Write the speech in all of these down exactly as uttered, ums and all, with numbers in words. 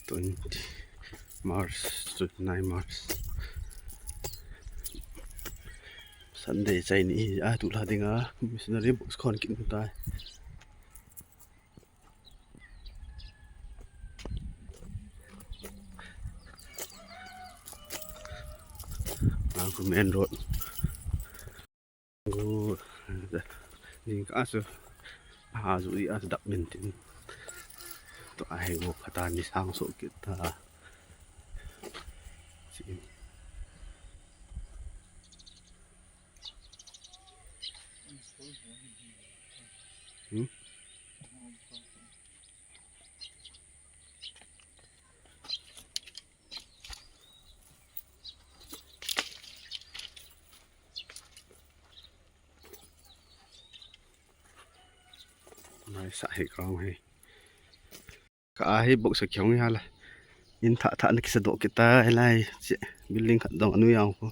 Twenty March, twenty-nine March. Sunday chai ni hi, a, tulha dinga missionary box khon kit tai. Nang ku main road. Go, jingkah a chu, a, ju i a chu dap min tin. Tua hi go khat a ni sang so kit ta. Chi. Hmm? Mai sa hi kong hi. Ka a hi box a kiong hi hala. In tha tha na kisa doh kit ta lai che building khat dong anui a khu.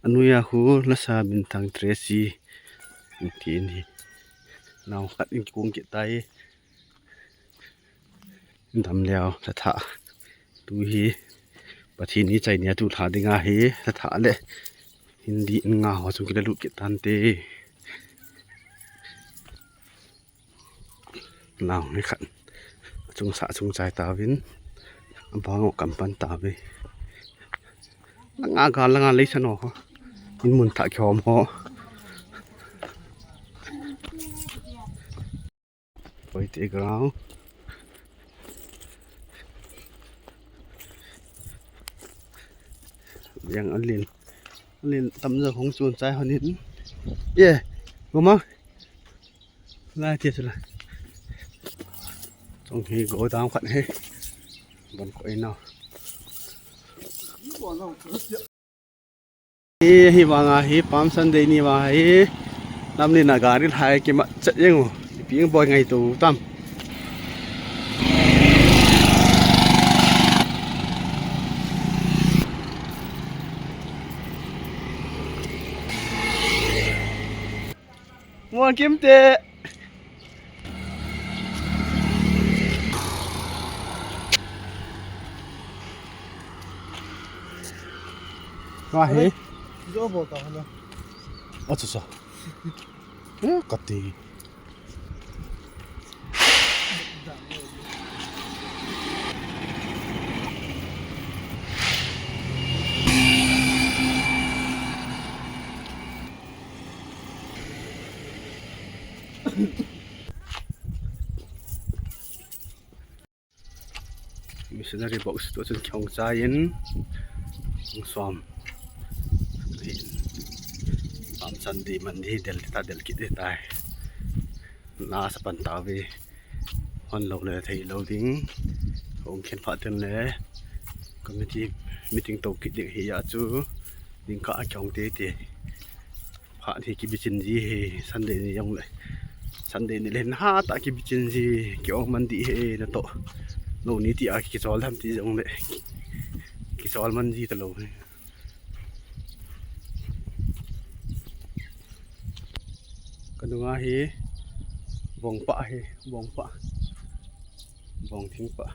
Anui a khu nasa min thang Tracy. Tin hi. Nau khat in kong kit tai. Dam leo, la tha. Tu hi, Pathen ni chai ni a tulha dinga hi, la tha le. Hindi in nga ho chung kila lut kit tante. Nau ni khat. Chung sa chung chai ta vin. Bang o kam pan ta vi. Nga ga la nga lei sa no ho. In mun tha khom ho. Poi te ground. Yang alin. Alin tam ja hong chun chai honin. Ye. Goma. Lai tia chula. Chong hi go down khat he. Ban ko ina. Hi, hi vanga hi, Palm Sunday ni vanga hi, lamlen a gari lhai kimat chet jeng u, ipi boi ngaito tam. Muan kim te. Nga hi. Acha, acha. Eh, kati. Missionary box tu chun kiong chai in, kiong som. Palm Sunday man hi del ta del kit tai. Na sa pan ta ve. Hon lo le thei lo ding. Hong khen pha ten le. Committee meeting to kit ding hi ya chu. Ding ka kiong te te. Phat hi kibichin ji hi Sunday ni jong le. Sunday ni le na ta kibichin ji ki ong man di hi na to. Lo ni ti a kichol tham ti jong le. Kichol man ji ta lo hi. Ka nunga hi bong pa hi, bong pa. Bong thing pa.